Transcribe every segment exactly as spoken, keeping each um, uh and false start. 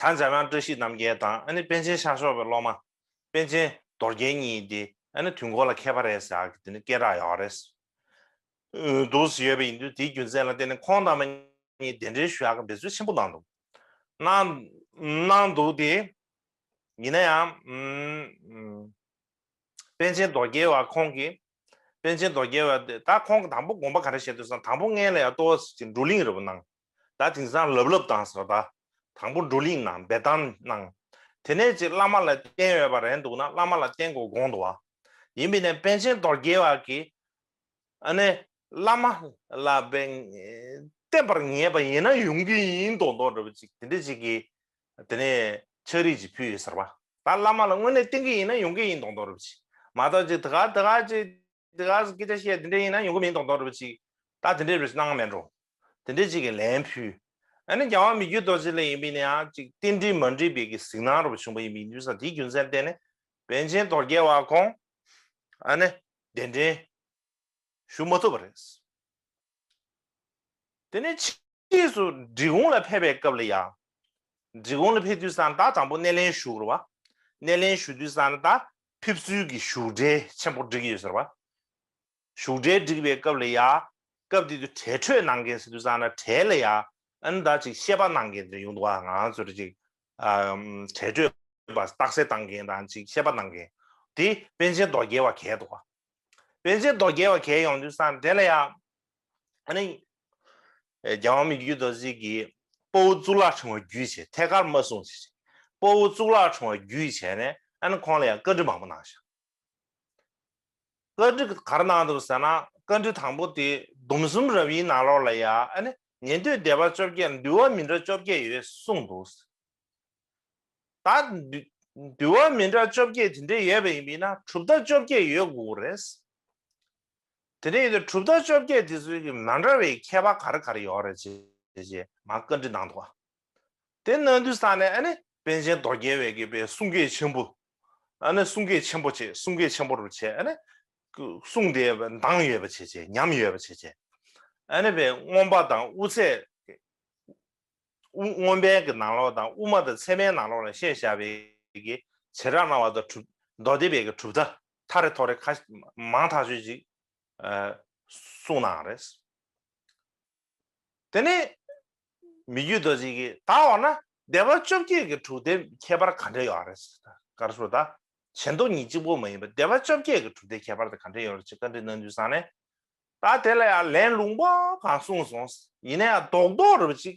ད་འཇམ་དབྱངས་བཀྲ་ཤིས་རྣམ་རྒྱལ་དང་ཨ་ནི་པཎ་ཆེན་ཤར་ཕྱོགས་པའི་སློབ་མ་པཎ་ཆེན་རྡོ་རྗེ་གཉིས་དེ་ཨ་ནི་དུས་འཁོར་ལ་མཁས་པ་རེད་ཟེར་ཡག་གི་དེ་ནི་སྐད་གྲགས་ཡོད་རེད། འདུག་སེ་ཡོད་པ་ཡིན་དུས་དེའི་རྒྱུ་མཚན་ལ་བརྟེན་ནས་ཁོང་རྣམ་པ་གཉིས་གདན་འདྲེན་ཞུ་ཡག་གི་འབད་རྩོལ་ཆེན་པོ་གནང་འདུག་གནང་གནང་འདུག་སྟེ། ཡིན་ན་ཡང་ཨུམ་ཨུམ་པཎ་ཆེན་རྡོ་རྗེ་བ་ཁོང་གིས། པཎ་ཆེན་རྡོ་རྗེ་བ་དེ་ད་ཁོང་གིས་དང་པོ་དགོངས་པ་ག་རེ་བཞེས་འདུག་ཟེར་ན། དང་པོ་སྔོན་ལ་ཡང་ཏོག་ཙམ་བགྲོ་གླེང་རེ་བ་གནང་། ད་དེང་སང་ལབ་ལབ་བཏང་ཟེར་བ། ད་དང་པོ་བགྲོ་གླེང་གནང་འབེལ་གཏམ་གནང་། དེ་ནས་ཅིག་བླ་མ་ལ་བསྟེན་ཡོད་པ་རེད་འདུག་ན་བླ་མ་ལ་བསྟེན་དགོས་དགོངས་འདུག་བ། ཡིན་པས་ན་པཎ་ཆེན་རྡོ་རྗེ་བ་གིས་ཨ་ནི་བླ་མ་ལ་བསྟེན་པར་ངེས་པ་ཡིན་ན་ཡོང་གི་ཡིན་མདོག་མདོག་འདྲ་བོ་ཅིག་དེ་འདྲ་ཅིག་གིས་དེ་ནས་ཕྱག་བྲིས་ཅིག་ཕུལ་ཡོད་ཟེར་བ། ད་བླ་མ་ལ་དངོས་གནས་བསྟེན་གི་ཡིན་ན་ཡོང་གི་ཡིན་མདོག་མདོག་འདྲ་བོ་ཅིག་མ་གཏོགས་ཅིག་དེ་ག་དེ་ག་ཅིག་དེ་ག་སྐད་ཆ་བཤད་དེ་འདྲ་ཡིན་ན་ཡོང་གི་མིན་མདོག་མདོག་འདྲ་བོ་ཅིག་ད་དེ་འདྲ་རེ་གནང་མེད་འགྲོ། དེ་འདྲ་ཅིག་གི་ལན་ཕུལ། ཨ་ནི་རྒྱལ་དབང་མི་བསྐྱོད་རྡོ་རྗེ་ལ་ཡིན་པས་ན་ཡང་ཅིག་རྟེན་འབྲེལ་མ་འགྲིག་པའི་གི་གཟིགས་སྣང་འདྲ་བོ་བྱུང་བ་ཡིན་པའི་དུས་ས་དེའི་རྒྱུ་མཚན་བརྟེན་ནས་པཎ་ཆེན་རྡོ་རྗེ་བ་ཁོང་ཨ་ནི་གདན་འདྲེན་ཞུ་མ་ཐུབ་པ་རེད། དེ་ནས་ཕྱིས་སུ་འབྲི་གུང་ལ་ཕེབས་པའི་སྐབས་ལ་ཡང་། འབྲི་གུང་ལ་ཕེབས་དུས་ཙང་ད་དང་པོ་སྣེ་ལེན་ཞུ་དགོས་རེད་བ། སྣེ་ལེན་ཞུ་དུས་ཙང་ད་ཕེབས་ཚུལ་གྱི་བཞུགས་གྲལ་ཆེན་པོ་སྒྲིག་ཡོད་ཟེར་བ། བཞུགས་གྲལ་སྒྲིག་པའི་སྐབས་ལ་ཡང་། སྐབས་དེ་དུས་གྲལ་གྲོལ་གནང་མཁན་ཟེར་དུས་ཙང་ན་གྲལ་ལ་ཡང་ཨ་ནི་ད་ཅིག་བཤད་པ་གནང་མཁན་དེ་ཡོང་འདུག་བ། ང་ཚོར་ཅིག་ཨ་གྲལ་གྲོལ་པ་རྟགས་གསལ་བཏང་མཁན་དང་ཅིག་བཤད་པ་གནང་མཁན་དེ་པཎ་ཆེན་རྡོ་རྗེ་བ་གལ་འདུག་བ། པཎ་ཆེན་རྡོ་རྗེ་བ་གལ་ཡོང་དུས་ཙང་དེ་ལ་ཡང་ཨ་ནི་རྒྱལ་དབང་མི་བསྐྱོད་རྡོ་རྗེ་གིས་དཔའ་བོ་གཙུག་ལག་ཕྲེང་བ་བརྒྱུད་བྱས། ཐད་ཀར་མ་གསུངས་བྱས། དཔའ་བོ་གཙུག་ལག་ཕྲེང་བ་བརྒྱུད་བྱས་ནས་ཨ་ནི་ཁོང་ལ་ཡང་བཀའ་འདྲི་མང་པོ་གནང་ཤག་བཀའ་འདྲི་ག་རེ་གནང་འདུག་ཟེར་ན། བཀའ་འདྲི་དང་པོ་དེ་སྡོམ་གསུམ་རབ་དབྱེའི་ནང་ལོགས་ལ་ཡང་ཨ་ནི་ཉན་ཐོས་སྡེ་པ་བཅོ་བརྒྱད་འདུལ་བ་མི་འདྲ་བཅོ་བརྒྱད་ཡོད་གསུངས་འདུག་ད་འདུལ་འདུལ་བ་མི་འདྲ་བཅོ་བརྒྱད་དེ་འདྲ་ཡོད་པ་ཡིན་པས་ན་གྲུབ་མཐའ་བཅོ་བརྒྱད་ཡོད་དགོས་རེད། དེ་འདྲ་ཡིན་དུས་གྲུབ་མཐའ་བཅོ་བརྒྱད་དེ་ཚོའི་གི་མ་འདྲ་བའི་ཁྱད་པར་ག་རེ་ག་རེ་ཡོད་རེད་ཅེས་ཅེས་མར་བཀའ་འདྲི་གནང་འདུག་བ། དེ་གནང་དུས་ཙང་ནས་ཨ་ནི་པཎ་ཆེན་རྡོ་རྗེ་བས་ཀྱི་པའི་གསུང་སྐད་ཆེན་པོ། ཨ་ནི་གསུང་སྐད་ཆེན་པོ་བྱས། གསུང་སྐད་ཆེན་པོ་རུ་བྱས། ཨ་ནི་གསུང་དེ་མདངས་ཡོད་པ་བྱས་བྱས། ཉམས་ཡོད་པ་བྱས་བྱས། ཨ་ནི་པའི་མངོན་པ་དང་དབུ་ཚད། དབུ་མངོན་པའི་གི་ནང་ལོགས་དང་དབུ་མ་དང་ཚད་མའི་ནང་ལོགས་ལ་བཤད་བཞག་པའི་གི་བྱེ་བྲག་སྨྲ་བ་དང་གྲུབ་མདོ་སྡེ་པའི་གི་གྲུབ་མཐའ་ཐ་རེ་ཐོ་རེ་ཁ་མང་ཐག་ཆོད་ཅིག་ཨ་གསུངས་གནང་རེད། དེ་ནས་མི་བསྐྱོད་རྡོ་རྗེ་གིས་ད་འོ་ན་སྡེ་པ་བཅོ་བརྒྱད་ཀྱི་གྲུབ་མཐའི་ཁྱད་པར་ག་འདྲ་ཡོད་རེད་ཟེར། ག་རེ་ཟེར་ད་བྱེ་མདོ་གཉིས་གཅིག་པོ་མ་ཡིན་པ་སྡེ་པ་བཅོ་བརྒྱད་ཀྱི་གྲུབ་མཐའི་ཁྱད་པར་དེ་ག་འདྲ་ཡོད་རེད་ཅེས་བཀའ་འདྲི་གནང་དུས་ཙང་ནས། ད་དེ་ལ་ཡང་ལན་ལུང་པ་གང་གསུངས་སོང་། ཡིན་ན་ཡང་རྡོག་རྡོག་རེད་པ་ཅིག་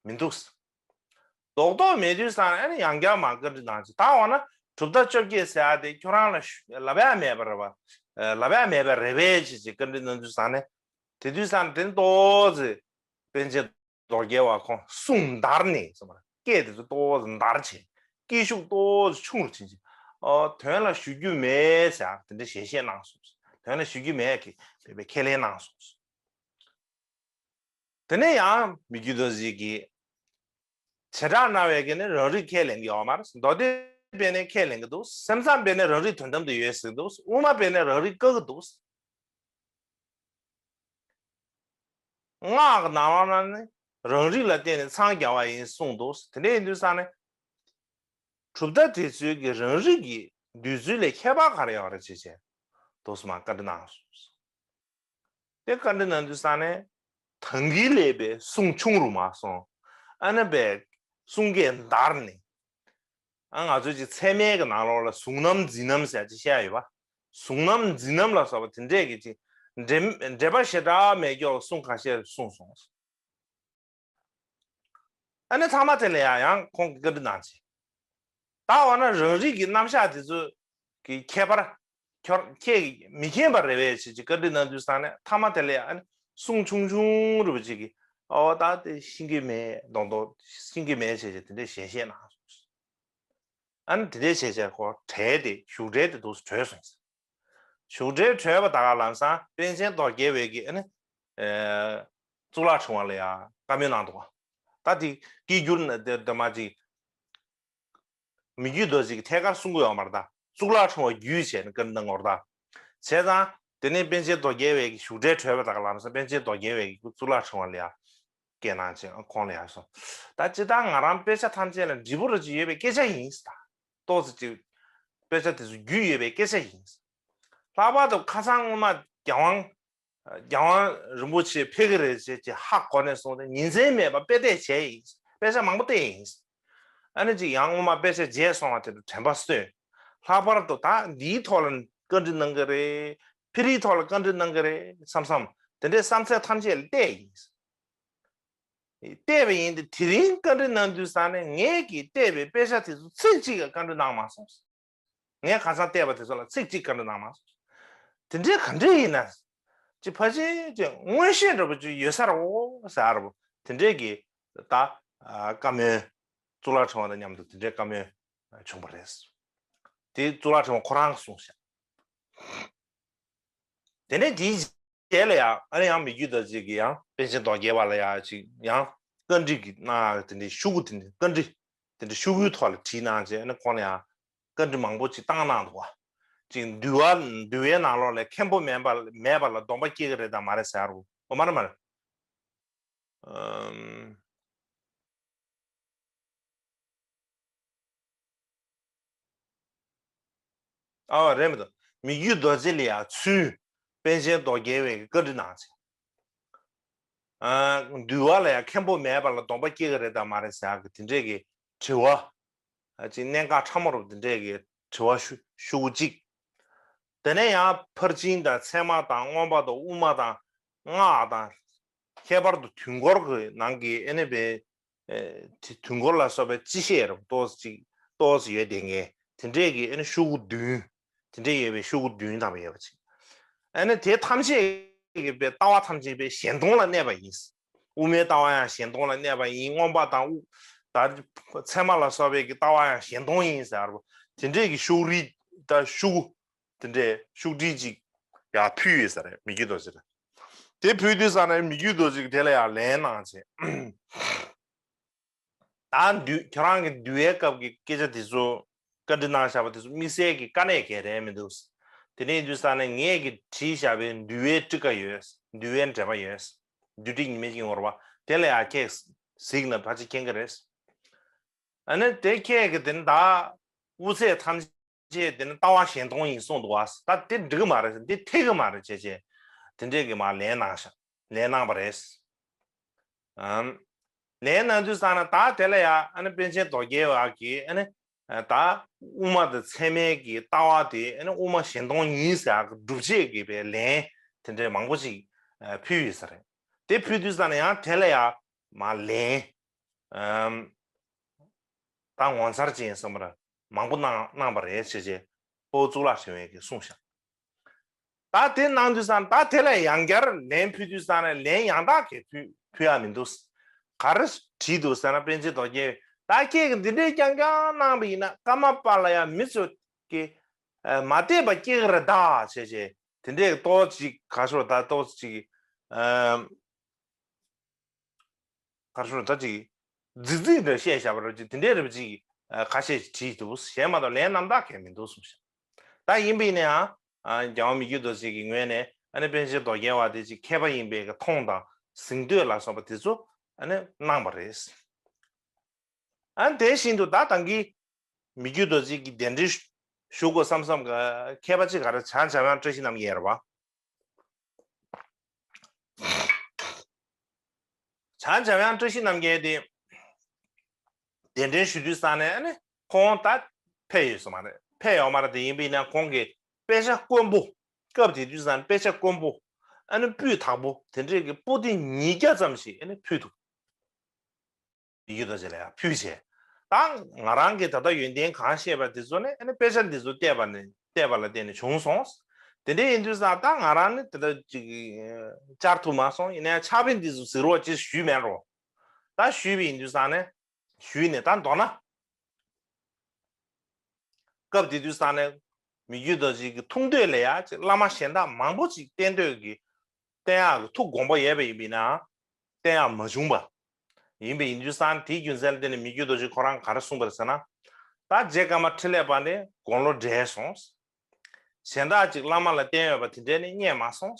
མི་འདུག་རྡོག་རྡོག་མེད་དུས་ཙང་ནས་ཨ་ནི་ཡང་བསྐྱར་མར་བཀའ་འདྲི་གནང་ཅིག་ད་འོ་ན་གྲུབ་མཐའ་བཅོ་བརྒྱད་ཟེར་ཡ་དེ་ཁྱོད་རང་ལ་ཞུ་ལབ་ཡ་མེད་པ་རེད་པ། ལབ་ཡ་མེད་པ་རེད་པས་ཅེས་ཅེས་བཀའ་འདྲི་གནང་དུས་ཙང་ནས། དེ་དུས་ཙང་ནས་དེ་ནི་ཏོག་ཙེ་པཎ་ཆེན་རྡོ་རྗེ་བ་ཁོང་གསུང་འདར་ནས་ཟེར་བ། སྐད་དེ་ཚོ་ཏོག་ཙམ་འདར་བྱས། སྐད་ཤུགས་ཏོག་ཙམ་ཆུང་རུ་ཕྱིན་ཅིང་། ཨོ་དོན་ལ་ཞུ་རྒྱུ་མེད་ཟེར་དེ་འདྲ་ཞལ་བཞེས་གནང་སོང་། དོན་ལ་ཞུ་རྒྱུ་མེད་ཀྱི་བོད་པའི་ཁས་ལེན་གནང་སོང་། དེ་ནས་ཡང་མི་བསྐྱོད་རྡོ་རྗེ་གིས་བྱེ་བྲག་སྨྲ་བའི་གི་ནི་རང་རིག་ཁས་ལེན་གྱི་ཡོད་མ་རེད། མདོ་སྡེ་པས་ནི་ཁས་ལེན་གྱི་འདུག་སེམས་ཙམ་པས་ནི་རང་རིག་དོན་དམ་དུ་ཡོད་ཟེར་གྱི་འདུག་དབུ་མ་པས་ནི་རང་རིག་བཀག་གི་འདུག་སྔགས་ཀྱི་ནང་ལོགས་ན་ནི་རང་རིག་ལ་བརྟེན་ནས་འཚང་རྒྱ་བ་ཡིན་གསུངས་འདུག་དེ་འདྲ་ཡིན་དུས་ཙང་ནས་གྲུབ་མཐའ་དེ་ཚོའི་གི་རང་རིག་གི་འདོད་ཚུལ་ལས་ཁྱད་པར་ག་རེ་ཡོད་རེད་ཅེས་བྱས་འདུག་སེ་མར་བཀའ་འདྲི་གནང་སོང་། དེ་བཀའ་འདྲི་གནང་དུས་ཙང་ནས་ད་གིན་ལས་པའི་གསུང་ཆུང་རུ་མར་སོང་། ཨ་ནི་པའི་གསུང་སྐད་འདར་ནས། ཨ་ང་ཚོས་ཅིག་ཚད་མའི་གི་ནང་ལོགས་ལ་གཟུང་རྣམ་འཛིན་རྣམ་ཟེར་ཅིག་བཤད་ཡོད་པ། གཟུང་རྣམ་འཛིན་རྣམ་ལ་སོགས་པ་དེ་འདྲས་ཀྱི་ཅིག་འགྲེལ་འགྲེལ་པ་ཞེ་དྲག་མེད་ཀྱོག་གསུང་ཁ་ཤས་གསུངས་སོང་། ཨ་ནི་ཚང་མ་དེ་ལ་ཡང་ཡང་ཁོང་གིས་བཀའ་འདྲི་གནང་ཅིག་ད་འོ་ན་རང་རིག་གི་རྣམ་གཞག་དེ་ཚོ་གི་ཁྱད་པར་ཁྱོད་ཁྱེད་ཀྱིས་མི་མཁྱེན་པ་རེད་པས་ཅེས་ཅིག་བཀའ་འདྲི་གནང་དུས་ཙང་ནས་མཐའ་མ་དེ་ལ་ཡང་ཨ་ནི་གསུང་ཆུང་ཆུང་རུ་བ་ཅིག་གིས་ཨོ་ད་དེ་ཤེས་ཀྱི་མེད་མདོག་མདོག་ཤེས་ཀྱི་མེད་ཅེས་ཅིག་དེ་འདྲས་ཞལ་བཞེས་གནང་སོང་། ཨ་ནི་དེ་འདྲས་བྱས་བྱས་ཁོ་གྲལ་དེ་བཞུགས་གྲལ་དེ་འདུག་སེ་གྲོལ་སོང་། བཞུགས་གྲལ་གྲོལ་བ་ད་ག་ལམ་སང་པཎ་ཆེན་རྡོ་རྗེ་བས་ཀྱིས་ཨ་ནི་ཨེ་གཙུག་ལག་ཕྲེང་བ་ལ་ཡང་བཀའ་མོལ་གནང་འདུག་ད་དེ་སྐད་བསྒྱུར་ན་དེ་དེ་མ་ཅིག་མི་བསྐྱོད་རྡོ་རྗེ་གིས་ཐད་ཀར་གསུང་གི་ཡོད་མ་རེད། ད་གཙུག་ལག་ཕྲེང་བ་བརྒྱུད་བྱས་ནས་བཀའ་འདྲི་གནང་གི་ཡོད་རེད། ད་བྱས་ཙང་དེ་ནས་པཎ་ཆེན་རྡོ་རྗེ་བས་ཀྱིས་བཞུགས་གྲལ་གྲོལ་བ་ད་ག་ལམ་སང་པཎ་ཆེན་རྡོ་རྗེ་བས་ཀྱིས་གཙུག་ལག་ཕྲེང་བ་ལ་ཡང་ སྐད་གནང་བྱས་ཁོང་ལ་ཡར་སོང་། ད་ཅི་ད་ང་རང་དཔེ་ཆ་ཐམས་ཅད་ལ་འབྲས་བུ་ར་ཅིག་ཡོད་པའི་སྐད་ཆ་ཡིན་ཟེར། ད་ཏོག་ཙམ་ཅིག་དཔེ་ཆ་དེ་ཚོ་རྒྱུས་ཡོད་པའི་སྐད་ཆ་ཡིན། ལྷག་པར་དུ་ཁ་སང་སྔོན་མ་རྒྱལ་དབང་རྒྱལ་དབང་རིན་པོ་ཆེ་ཕེབས་ཀྱི་རེད་ཅེས་ཀྱི་ཧ་གོ་ནས་བཟུང་སྟེ་ཉིན་མཚན་མེད་པར་དཔེ་བལྟས་བྱས་ཡིན། དཔེ་ཆ་མང་པོ་བལྟས་ཡིན། ཨ་ནི་ཅིག་ཡང་སྔོན་མ་དཔེ་ཆ་བརྗེད་སོང་བ་དེ་ཚོ་དྲན་པ་གསོས། ལྷག་པར་དུ་ད་འདིའི་ཐོག་ལ་བཀའ་འདྲི་གནང་གི་རེད། ཕི་རིའི་ཐོག་ལ་བཀའ་འདྲི་གནང་གི་རེད་བསམ་བསམ་དེ་འདྲའི་བསམ་ཚུལ་ཐམས་ཅད་ལ་བལྟས་ཡིན། བལྟས་པ་ཡིན་ཏེ་དེ་རིང་བཀའ་འདྲི་གནང་དུས་ཙང་ནས་ངས་ཀྱིས་བལྟས་པའི་དཔེ་ཆ་དེ་ཚོ་ཚིག་གཅིག་ཀྱང་བཀའ་འདྲི་གནང་མ་སོང་། ངས་ཁ་སང་བལྟས་པ་དེ་ཚོ་ལ་ཚིག་གཅིག་བཀའ་འདྲི་གནང་མ་སོང་། དེ་འདྲའི་ག་འདྲ་ཡིན་ན། ཅི་ཕལ་ཆེར་ཅི་མངོན་ཤེས་འདྲ་པོ་ཅིག་ཡོད་ས་རེད་འོ་ཟེར་རེད་པོ། དེ་འདྲའི་གི་ད་བཀའ་མོལ་གཙུག་ལག་ཕྲེང་བ་དང་མཉམ་དུ་དེ་འདྲའི་བཀའ་མོལ་བྱུང་བ་རེད། དེ་གཙུག་ལག་ཕྲེང་བ་ཁོ་རང་གིས་གསུངས་ཤག་དེ་ནས་དེའི་རྗེས་ལ་ཡང་ཨ་ནི་ཡང་མི་བསྐྱོད་རྡོ་རྗེ་གིས་ཡང་པཎ་ཆེན་རྡོ་རྗེ་བ་ལ་ཡང་ཅིག་ཡང་བཀའ་འདྲི་གི་གནང་དེ་འདྲའི་ཤོག་གུ་དེ་འདྲའི་བཀའ་འདྲི་དེ་འདྲའི་ཤོག་གུའི་ཐོག་ལ་བྲིས་གནང་བྱས་ཨ་ནི་ཁོང་ལ་ཡང་བཀའ་འདྲི་མང་པོ་ཅིག་བཏང་གནང་འདུག་བ། ཅིག་འདུལ་བ་འདུལ་བའི་ནང་ལོགས་ལ་མཁན་པོ་མེད་པ་མེད་པ་ལ་སྡོམ་པ་སྐྱེ་གི་རེད་དམ་མ་རེད་ཟེར་རོ། འོ་མ་རེད་མ་རེད། ཨམ། ཨ་རེད་མི་འདུག་མི་བསྐྱོད་རྡོ་རྗེ་ལ་ཡང་ཚུར་པཎ་ཆེན་རྡོ་རྗེ་བས་བཀའ་འདྲི་གནང་ཚེ། ཨ་འདུལ་བ་ལ་ཡང་མཁན་པོ་མེད་པ་ལ་སྡོམ་པ་སྐྱེ་གི་རེད་དམ་མ་རེད་ཟེར་ཡག་གི་དེ་འདྲས་ཀྱི་དྲི་བ། ཨ་ཅིག་གནད་འགག་ཕྲ་མོ་རུ་དེ་འདྲས་ཀྱི་དྲི་བ་ཞུ་ཞུ་གཅིག་དེ་ནས་ཡང་ཕར་ཕྱིན་དང་ཚད་མ་དང་མངོན་པ་དང་དབུ་མ་དང་སྔགས་དང་། ཁྱད་པར་དུ་དུས་འཁོར་གྱི་ནང་གི་ཨེ་ནི་བའི་དེ་དུས་འཁོར་ལ་སོགས་པའི་སྤྱི་བཤད་རུ་ཏོག་ཙམ་ཅིག་ཏོག་ཙམ་ཡོད་དེ་ངས་དེ་འདྲས་ཀྱི་ཨེ་ནི་ཤོག་གུ་བདུན། དེ་འདྲས་ཡོད་པའི་ཤོག་གུ་བདུན་དམ་པ་ཡོད་པ་ཅིག་ཨེ་ནི་དེ་ཐམས་ཅད་ཀྱི་པའི་ལྟ་བ་ཐམས་ཅད་པའི་གཞན་སྟོང་ལ་གནས་པ་ཡིན། དབུ་མའི་ལྟ་བ་ཡང་གཞན་སྟོང་ལ་གནས་པ་ཡིན། མངོན་པ་དང་དབུ་ད་ཚད་མ་ལ་སོགས་པའི་གི་ལྟ་བ་ཡང་གཞན་སྟོང་ཡིན་ཟེར་བ་དེ་འདྲས་ཀྱི་ཤོག་རིས་ད་ཤོག་གུ་དེ་འདྲས་ཤོག་དྲིལ་ཅིག་ཡར་ཕུལ་ཡོད་ས་རེད་མི་བསྐྱོད་རྡོ་རྗེ་ལ། དེ་ཕུལ་དུས་ཙང་ནས་མི་བསྐྱོད་རྡོ་རྗེ་གིས་དེ་ལ་ཡང་ལན་གནང་བྱས། ད་འདུལ་ཁྱོད་རང་གི་འདུལ་བའི་སྐབས་ཀྱི་སྐད་ཆ་དེ་ཚོ་བཀའ་འདྲི་གནང་བཞག་པ་དེ་ཚོ་དམིགས་བསལ་གྱི་དཀའ་གནད་གལ་རེད་མི་འདུག་དེ་ནས་ཡིན་དུས་ཙང་ནས་ངས་ཀྱིས་བྲིས་བཞག་པའི་འདུལ་བའི་ཊཱི་ཀ་ཡོད། འདུལ་བའི་འགྲེལ་པ་ཡོད། འདུལ་ཊཱིཀ་ཉི་མའི་དཀྱིལ་འཁོར་བ་དེ་ལ་ཡང་ཁྱེད་གཟིགས་ན་ཕལ་ཆེར་མཁྱེན་གྱི་རེད། ཨ་ནི་དེ་ཁྱེད་ཀྱི་དེ་ནི་ད་དབུ་ཚད་ཐམས་ཅད་དེ་ནི་ལྟ་བ་གཞན་སྟོང་ཡིན་གསུངས་འདུག་བ། ད་དེ་འགྲིག་གི་མ་རེད་འདི་འཐད་གི་མ་རེད་བྱས་བྱས་དེ་འདྲས་ཀྱི་མ་ལན་གནང་ཤག་ལན་གནང་བ་རེད། ཨམ། ལན་གནང་དུས་ཙང་ན་ད་དེ་ལ་ཡ་ཨ་ནི་པཎ་ཆེན་རྡོ་རྗེ་བ་གིས་ཨ་ནི་ད་དབུ་མ་དང་ཚད་མའི་གི་ལྟ་བ་དེ་ཨ་ནི་དབུ་མ་གཞན་སྟོང་ཡིན་ཟེར་གི་སྒྲུབ་བྱེད་ཀྱི་པའི་ལན་དེ་འདྲས་མང་པོ་ཞིག་ཕུལ་ཡོད་ས་རེད། དེ་ཕུལ་དུས་ཙང་ན་ཡང་དེ་ལ་ཡ་མ་ལན་ཨམ། ད་ངོ་མཚར་ཅན་བསམ་པར་མང་པོ་གནང་གནང་བ་རེད་ཞེས་བྱས་ཕུ་བོ་གཙུག་ལག་ཕྲེང་བས་ཀྱིས་གསུངས་ཤག་ད་དེ་གནང་དུས་ཙང་ད་དེ་ལ་ཡང་བསྐྱར་ལན་ཕུལ་དུས་ཙང་ནས་ལན་ཡང་དག་གིས་ཕུལ་ཕུལ་ཡ་མི་འདུག་ག་རེ་བྲིས་འདུག་ཟེར་ན་པཎ་ཆེན་རྡོ་རྗེ་ད་ཁྱེད་ཀྱིས་འདི་འདྲའི་རྐྱང་རྐྱང་གནང་བ་ཡིན་ན་ཀརྨ་པ་ལ་ཡང་མི་ཚོ་གི་མ་བལྟས་པ་སྐྱེ་གི་རེད་ད་བྱས་བྱས་དེ་འདྲའི་ཏོག་ཅིག་ག་ཤོར་ད་ཏོག་ཅིག་གར་ཤོར་ད་ཅིག་རྫིག་རྫིག་འདྲ་བཤད་བཞག་པ་རེད་ཅིག་དེ་འདྲའི་རེད་པ་ཅིག་ཁ་ཤས་ཅིག་བྲིས་འདུག་གཞན་མ་གཏོགས་ལན་རྣམ་དག་གས་མི་འདུག་གསུངས་ཤག་ད་ཡིན་པ་ཡིན་ན་ཡང་རྒྱལ་དབང་མི་བསྐྱོད་རྡོ་རྗེ་གི་ངོས་ནས་ཨ་ནི་པཎ་ཆེན་རྡོ་རྗེ་བ་དེ་ཅིག་མཁས་པ་ཡིན་པའི་གི་མཐོང་དང་གཟེངས་བསྟོད་ལ་སོགས་པ་དེ་ཚོ་ཨ་ནི་གནང་བ་རེད། ཨ་ནི་དེ་བཞིན་དུ་ད་ད་གིན་མི་བསྐྱོད་རྡོ་རྗེ་གི་གདན་འདྲེན་ཞུ་དགོས་བསམ་བསམ་གི་མཁས་པ་ཅིག་ག་རེ་བྱང་འཇམ་དབྱངས་བཀྲ་ཤིས་རྣམ་རྒྱལ་རེད་བ། བྱང་འཇམ་དབྱངས་བཀྲ་ཤིས་རྣམ་རྒྱལ་དེ་གདན་འདྲེན་ཞུ་དུས་ཙང་ནས་ཨ་ནི་ཁོང་ད་ཕེབས་ཡོད་ས་མ་རེད། ཕེབས་ཡོད་མ་རེད་དེ་ཡིན་པ་ཡིན་ན་ཁོང་གི་དཔེ་ཆ་དཀོན་པོ་སྐབས་དེ་དུས་ཙང་དཔེ་ཆ་དཀོན་པོ་ཨ་ནི་སྤུས་དག་པོ་དེ་འདྲས་ཀྱི་པོ་ཏི་ཉིས་བརྒྱ་ཙམ་ཞིག་ཨ་ནི་ཕུལ་འདུག་མི་བསྐྱོད་རྡོ་རྗེ་ལ་ཡང་ཕུལ་བྱས། ད་ང་རང་གིས་ད་ལྟ་ཡོན་ཏན་གང་བཤད་པ་དེ་ཚོ་ནི་ཨ་ནི་དཔེ་ཆ་འདི་ཚོ་བལྟས་པ་ནི་བལྟས་པ་ལ་བརྟེན་ནས་བྱུང་སོང་། དེ་འདྲ་ཡིན་དུས་ཙང་ད་ང་རང་ནི་དེ་འདྲ་ཅིག་བཅར་ཐུབ་མ་སོང་། ཡིན་ནའི་ཕྱག་དཔེ་འདི་ཚོ་གཟིགས་རོགས་ཅེས་ཞུས་མེད་རོ། ད་ཞུས་པ་ཡིན་དུས་ཙང་ནས་ཞུས་ནས་ད་མདོར་ན། སྐབས་དེ་དུས་ཙང་ནས་མི་བསྐྱོད་རྡོ་རྗེ་གི་ཐུགས་འདོད་ལ་ཡ་ཅིག་བླ་མ་གཞན་དག་མང་པོ་ཅིག་བསྟེན་འདོད་ཀྱི་བསྟེན་ཡག་གི་ཐུགས་དགོངས་པ་ཡོད་པ་ཡིན་པས་ན་བསྟེན་ཡག་མ་བྱུང་བ་ཡིན་པས་ཡིན་དུས་ཙང་དེའི་རྒྱུ་མཚན་ལ་བརྟེན་ནས་མི་བསྐྱོད་རྡོ་རྗེ་ཁོ་རང་ག་རེ་གསུངས་པ་རེད་ཟེར་ན། ད་རྗེ་ཀརྨ་འཕྲིན་ལས་པ་ནི་དགུང་ལོ་བགྲེས་སོང་། གཞན་དག་ཅིག་བླ་མ་ལ་བསྟེན་ཡོད་པ་དེ་འདྲས་ནི་རྙེད་མ་སོང་།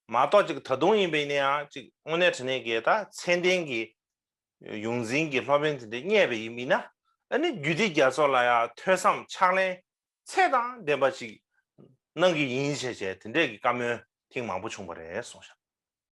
མ་གཏོགས་ཅིག་ད་དུང་ཡིན་པ་ཡིན་ན་ཡང་ཅིག་དངོས་གནས་དྲང་གནས་ཀྱི་ད་ཚད་ལྡན་གྱི་ཡོངས་འཛིན་གྱི་སློབ་དཔོན་དེ་འདྲ་རྙེད་པ་ཡིན་མིན་ན། ཨ་ནི་རྒྱུད་སྡེ་རྒྱ་མཚོ་ལ་ཡང་ཐོས་བསམ་ཕྱག་ལེན་ཚད་དང་ལྡན་པ་ཅིག་གནང་གི་ཡིན་ཞེས་བྱས་དེ་འདྲས་ཀྱི་བཀའ་མོལ་ཐེངས་མང་པོ་བྱུང་བ་རེད་གསུངས་ཤག